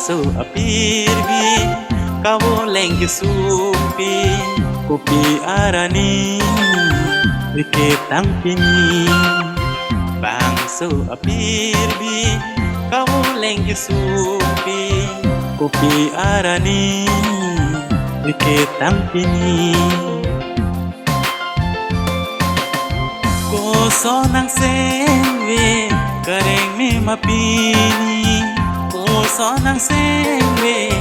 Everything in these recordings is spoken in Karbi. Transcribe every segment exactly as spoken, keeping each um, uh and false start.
So apirbi kavoleng kesungpi, kopi arani rike tang pini. Bangso apirbi kavoleng kesungpi, kopi arani rike tang pini. Koson angseng ave kareng me ma pini, koson angseng ave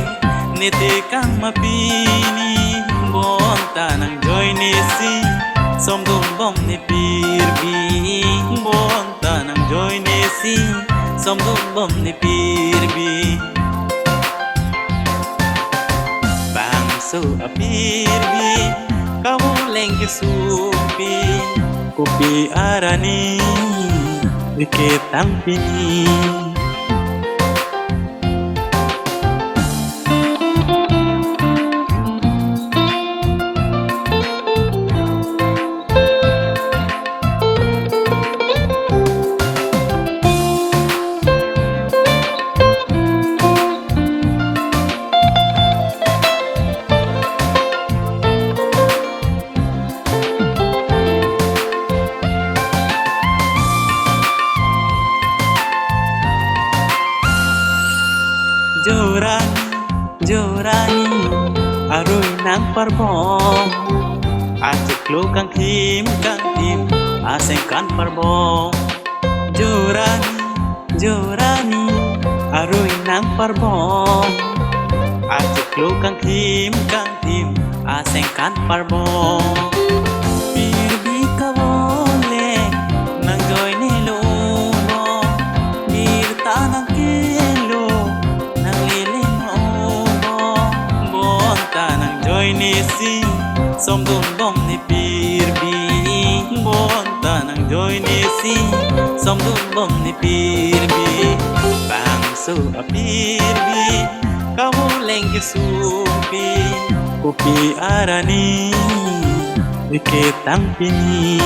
ne tekang ma pini. Bonta nangjoine si somdun bom ne pirbi, bonta nangjoine si somdun bom ne pirbi. Bangso apirbi kavoleng kesungpi, kopi arani rike tang pini. Jorani, jorani, arui nangparbom, achiklo kangthim kangthim asengkan parbom. Jorani, jorani, arui nangparbom, achiklo kangthim kangthim asengkan parbom. Pirbi kavoleng nangjoine lo, birta nangkelo, nanglele mo bo. Bonta nangjoine si somdun bom ne pirbi, bonta nangjoine si somdun bom ne pirbi. Bangso apirbi kavoleng kesungpi, kopi arani rike tang pini.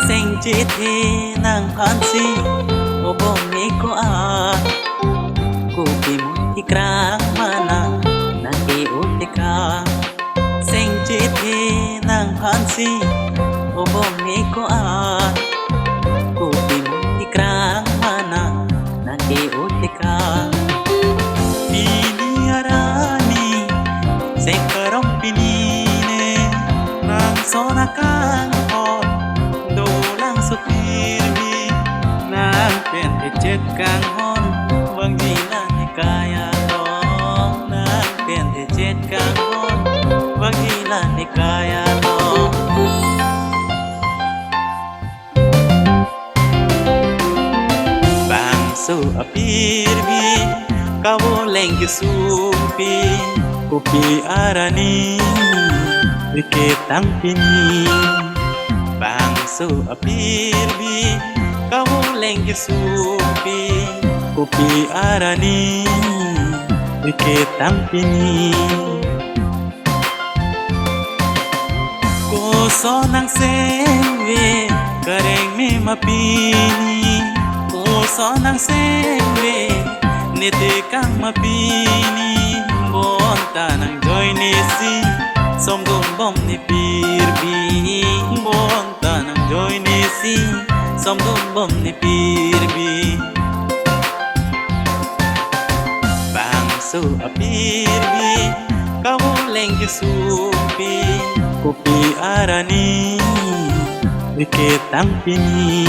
Seng chethe nangphansi obom ne ko-an, kopi mun kekrang ma nang nangke-o tekang. Seng chethe nangphansi obom ne ko-an, kopi mun kekrang ma nang nangke-o tekang. Pini arani seng karong pini ne, nangson akanghon dolang sopirbi, nang pen echet kanghon vangji la ne kaya lo, nang pen echet kanghon vangji la ne kaya lo. Bangso apirbi kavoleng kesungpi, kopi arani rike tang pini. Bangso apirbi kavoleng kesungpi, kopi arani rike tang pini. Koson angseng ave kareng me ma pini, koson angseng ave ne tekang ma pini. Bonta nangjoine si somdun bom ne pirbi, bonta nangjoine si somdun bom ne pirbi. Bangso apirbi kavoleng kesungpi, kopi arani rike tang pini.